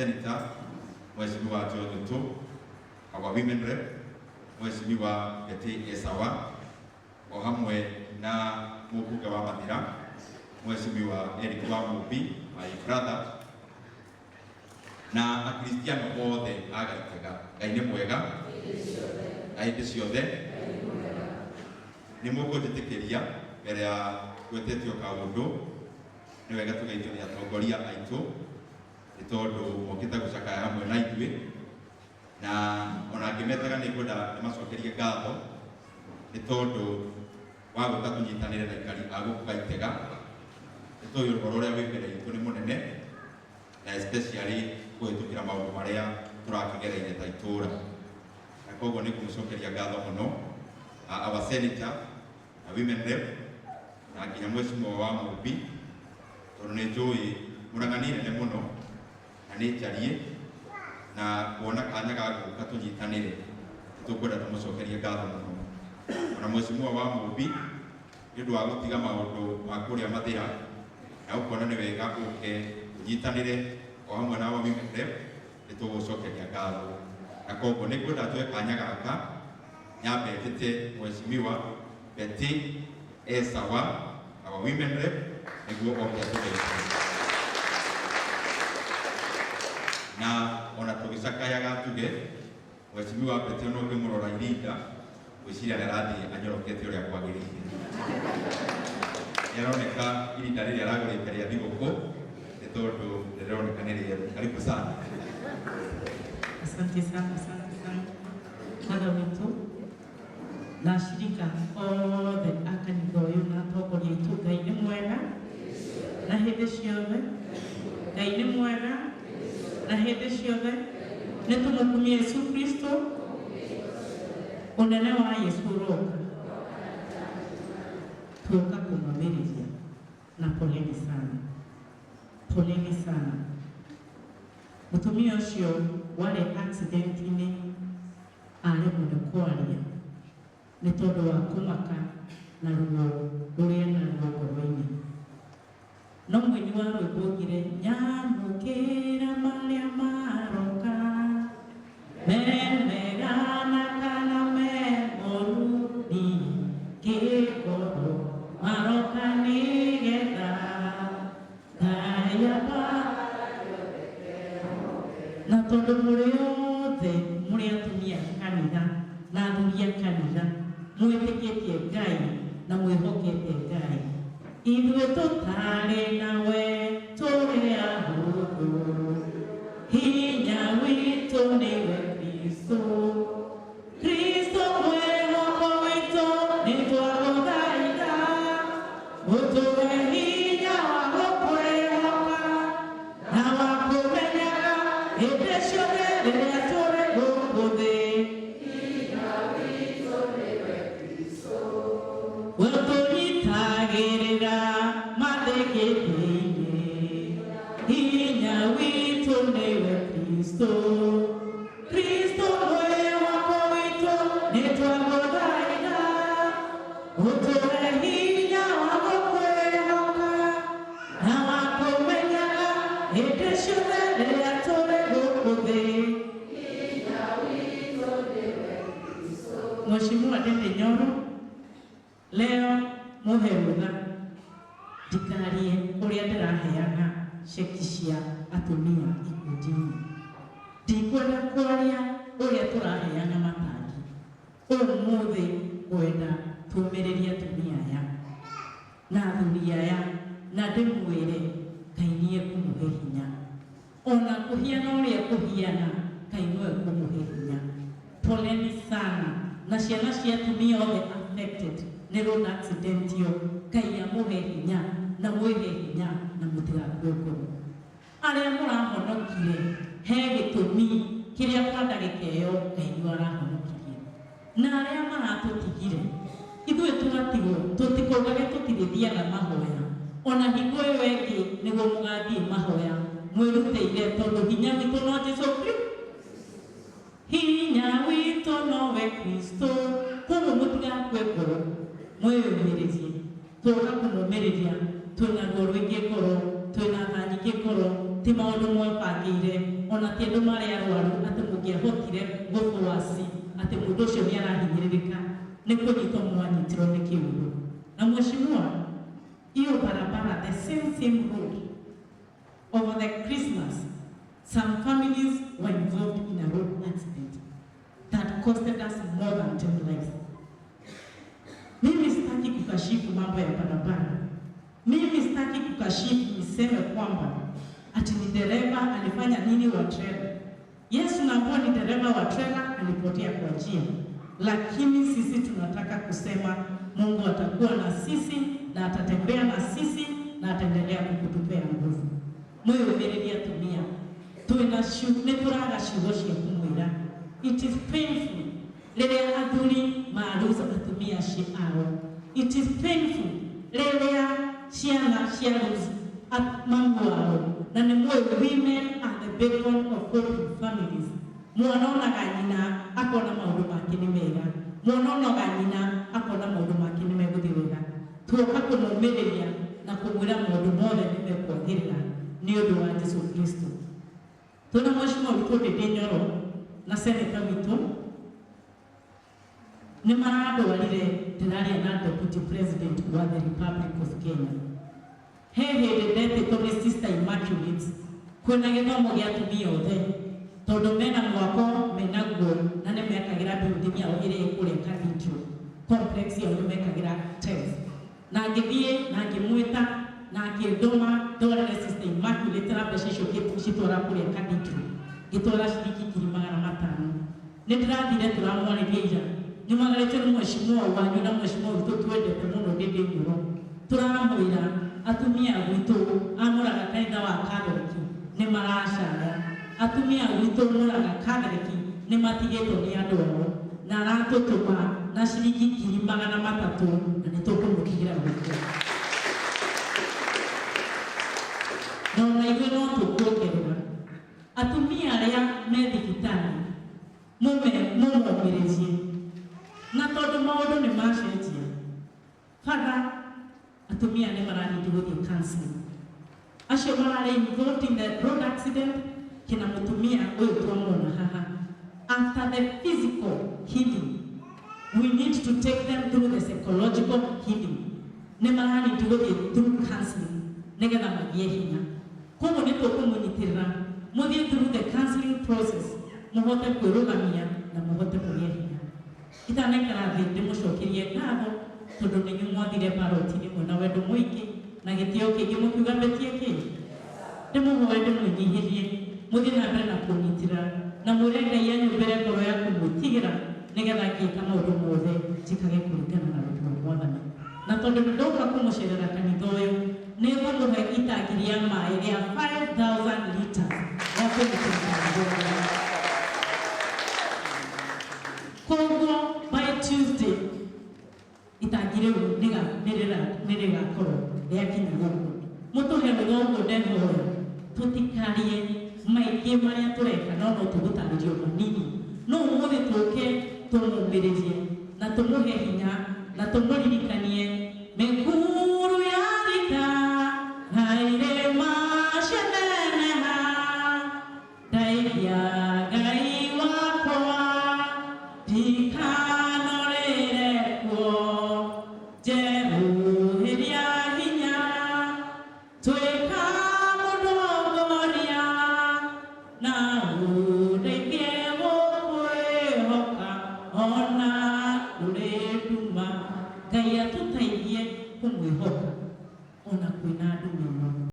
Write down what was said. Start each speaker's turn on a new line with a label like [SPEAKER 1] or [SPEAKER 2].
[SPEAKER 1] senator Mheshimiwa John Ruto, our women rep Mheshimiwa Betty Esawa, o hamwe na mũmbunge wa Mathira Mheshimiwa Eric wa Mumbi, my brother, na akristiano othe a Gaitega. Ngai nĩ mwega na hĩndĩ ciothe. Nĩ mũkũnjĩtĩkĩria mbere ya gwĩtĩtio kaũndũ, nĩ wega tũgeithio nĩ atongoria aitũ, nĩ tondũ mokĩte gũcakaya hamwe na ithuĩ, na ona ngĩmetaga nĩ ngwenda ndĩmacokerie ngatho nĩ tondũ wa gũka tũnyitanĩre na aikari a gũkũ Gaitega. Nĩ tũĩ ũhoro ũrĩa wĩ mbere itũ nĩ mũnene, na especially kũhĩtũkĩra maũndũ marĩa tũrakĩgereire ta itũũra, na koguo nĩ ngũmũcokeria ngatho mũno, our senator na women rep na nginya mheshimiwa wa Mumbi, tondũ nĩ njũĩ Mũrang'a nĩ nene mũno na nĩ njarie, na kuona kanya ga gũka tũnyitanĩre nĩ tũkwenda tũmũcokerie ngatho mũno. Ona mheshimiwa wa Mumbi nĩ ũndũ wa gũtiga maũndũ ma kũrĩa Mathĩra na ũkona nĩ wega ũke tũnyitanĩre o hamwe na women rep, nĩ tũgũcokeria ngatho. Na koguo nĩ ngwenda tuoe kanya gaka nyambe njĩte mheshimiwa Betty Esawa, our women rep, nĩguo oke atũgeithie. Na ona tũgĩcakayaga tuge mheshimiwa Betty ona ũngĩmũrora irinda gwĩciria nĩ arathiĩ anyorokete ũrĩa kwagĩrĩire. Nĩ aroneka irinda rĩrĩa aragũrĩte rĩa thigũkũ, nĩ tondũ rĩroneka nĩ rĩerũ. Karibu sana.
[SPEAKER 2] Asante sana, asante sana. Father witũ na ashirika othe a kanitha ũyũ na atongoria aitũ, Ngai nĩ mwega na hĩndĩ ciothe. Ngai nĩ mwega na hĩndĩ ciothe. Nĩ tũmũkumie Yesu Kristo. Ũnene wa Yesu ũroka, tuoka kũmũmĩrĩria. Na poleni sana, poleni sana. Mũtumia ũcio warĩ accident-inĩ aremwo nĩ kwaria nĩ tondũ wa kũmaka na ruo rũrĩa naruo ngoro-inĩ. No mũini wa rwĩmbo augire, nyamũkĩra marĩa maroka, me mega na kana me moru, ndingĩkorwo maroka nĩgetha Ngai amba. Na tondũ mũrĩ othe mũrĩ atumia a kanitha na athuri a kanitha, mwĩtĩkĩtie Ngai na mwĩhokete Ngai, ithuĩ tũtarĩ nawe tũrĩ ahũthũ, hinya witũ nĩwe Kristo. Kristo mwĩhoko witũ, nĩ twagũthaitha ũtũhe hinya wa gũkwĩhoka na wa kũmenyaga hĩndĩ ciothe rĩrĩa tũrĩ gũkũ thĩ. We ũtũnyitagĩrĩra mathĩgĩthĩ-inĩ, hinya witũ nĩwe Kristo. Kristo mwĩhoko witũ, nĩ twagũthaitha ũtũhe hinya wa gũkwĩhoka na wa kũmenyaga hĩndĩ ciothe rĩrĩa tũrĩ gũkũ thĩ. Mheshimiwa Ndindi Nyoro, leo muhe rũtha ndikarie ũrĩa ndĩraheana ceki cia atumia ikundi-inĩ. Ndikwenda kwaria ũrĩa tũraheana matangi. Ũmũthĩ ngwenda tũmĩrĩrie atumia aya na athuri aya, na ndĩmwĩre Ngai nĩ ekũmũhe hinya. Ona kũhiana ũrĩa kũhiana, Ngai no ekũmũhe hinya. Poleni sana na ciana cia atumia othe affected nĩ road accident ĩyo. Ngai amũhe hinya na mwĩhe hinya na mũtigakue ngoro. Arĩa mũrahonokire, he gĩtũmi kĩrĩa kwa ndagĩka ĩyo Ngai nĩwe arahonokirie. Na arĩa maratũtigire ithuĩ tũgatigwo, tũtikaugage tũtirĩthiaga mahoya. Ona hingo ĩyo ĩngĩ nĩguo mũgathiĩ mahoya mwĩrutĩire, tondũ hinya witũ no Jesu Kristo. Hinya witũ nowe Kristo. Koguo mũtigakue ngoro, mwĩyũmĩrĩrie. Twoka kũmũmĩrĩria twĩna ruo rũingĩ ngoro, twĩna tha nyingĩ ngoro. ti maũndũ mwebangĩire ona ti andũ marĩ arwaru atĩ mũngĩahotire gũbũaci atĩ mũndũ ũcio nĩ arahinyĩrĩrĩka nĩ kũnyitwo mwanyitirwo nĩ kĩũndũ. Na mheshimiwa, hiyo barabara, the same road, over the Christmas, some families were involved in a road accident that costed us more than 10 lives. Mimi sitaki kukashifu mambo ya barabara. Mimi sitaki kukashifu niseme kwamba ati ni dereva alifanya nini wa trailer. Yes, tunaambiwa ni dereva wa trailer alipotea kwa njia. Lakini sisi tunataka kusema Mungu atakuwa na sisi na atatembea na sisi na ataendelea kukutupea nguvu. Mwĩyũmĩrĩrie atumia, twĩna nĩ tũraga ciugo cia kũmwĩra. It is painful rĩrĩa athuri maruza atumia ao. It is painful rĩrĩa ciana cia lose mamu wao. Na nĩ mũĩ women are the backbone of hope in families. Mwana onaga nyina akona maũndũ make nĩ mega. Mwana onaga nyina akona maũndũ make nĩ megũthiĩ wega. Tuoka kũmũmĩrĩria na kũmwĩra maũndũ mothe nĩ mekwagĩrĩra nĩ ũndũ wa Jesu Kristo. Tuna mheshimiwa witũ Ndindi Nyoro na seneta witũ nĩ marandwarire ndĩraria na Deputy President wa the Republic of Kenya. He hĩndĩ ndetĩtwo nĩ Sister Immaculate kwĩna gĩthomo gĩa atumia othe tondũ mena mwako menaguo na nĩ mekagĩra building yao ĩrĩa ĩkũrĩa Cathedral complex yao nĩ mekagĩra tiles. Na ngĩthiĩ na ngĩmwĩta na akĩndũma ndwarĩre Sister Immaculate na mbeca icio ngĩcitwara kũrĩa Cathedral ngĩtwara ciringi 500,000. Nĩ ndĩrathire tũramwarĩria ira nyumagarĩte nĩ mheshimiwa wanyu na mheshimiwa witũ twendete mũno Ndindi Nyoro. Tũramwĩra atumia gwitũ amũraga kanitha wa Katholiki nĩ maracaya, atumia gwitũ mũraga Katholiki nĩ matigĩtwo nĩ andũ ao na aratũtũma na ciringi 300,000 na nĩ tũkũmũtigĩra gũkũ. Na ona ithuĩ no tũkuongerera atumia arĩa me thibitarĩ mũmomĩrĩrie na tondũ maũndũ nĩ macenjia bara atumia nĩ maranindi gũthiĩ counseling. Acio mararĩ involved in the road accident kina mũtumia ũyũ twamwona haha. After the physical healing, we need to take them through the psychological healing. Nĩ maranindi gũthiĩ through counseling nĩgetha magĩe hinya. Koguo nĩ tũkũmũnyitĩrĩra mũthiĩ through the counseling process mũhote kwĩrũgamia na mũhote kũgĩa hinya. Itanaikara thĩ ndĩmũcokerie ngatho tondũ nĩ inyuĩ mwathire baroti-inĩ mwĩna wendo mũingĩ na gĩtĩo kĩingĩ mũkiuga mbetie kĩ. Ndĩmũhoe ndĩmwĩnyihĩrie mũthiĩ na mbere na kũnyitĩrĩra na mwĩre Ngai anyũmbĩre ngoro ya kũmwĩtigĩra nĩgetha ngĩka maũndũ mothe njĩkage kũringana na wendo wa Mwathani. Na tondũ nĩ ndoka kũmũcerera kanitha ũyũ nĩ ngũmũhe itangi rĩa maĩ rĩa 5000 liters rĩa kũnyitĩrĩra kanitha ũyũ. Koguo by Tuesday itangi rĩu nĩ rĩgakorwo rĩakinya gũkũ. Mũtũhe rũtha ũguo ndehoya tũtikarie maingĩ marĩa tũreka no no tũgũtarĩrio manini. No ũmũthĩ tũke tũmũmĩrĩrie na tũmũhe hinya na tũmũririkanie mĩkuru ya thika na irĩma cianeneha ndeithia Ngai wakwa ndikanorĩre kuo njerũhĩria hinya tuĩka mũtongoria na ũndeithie gũkwĩhoka ona kũrĩ nduma. Ngai atũteithie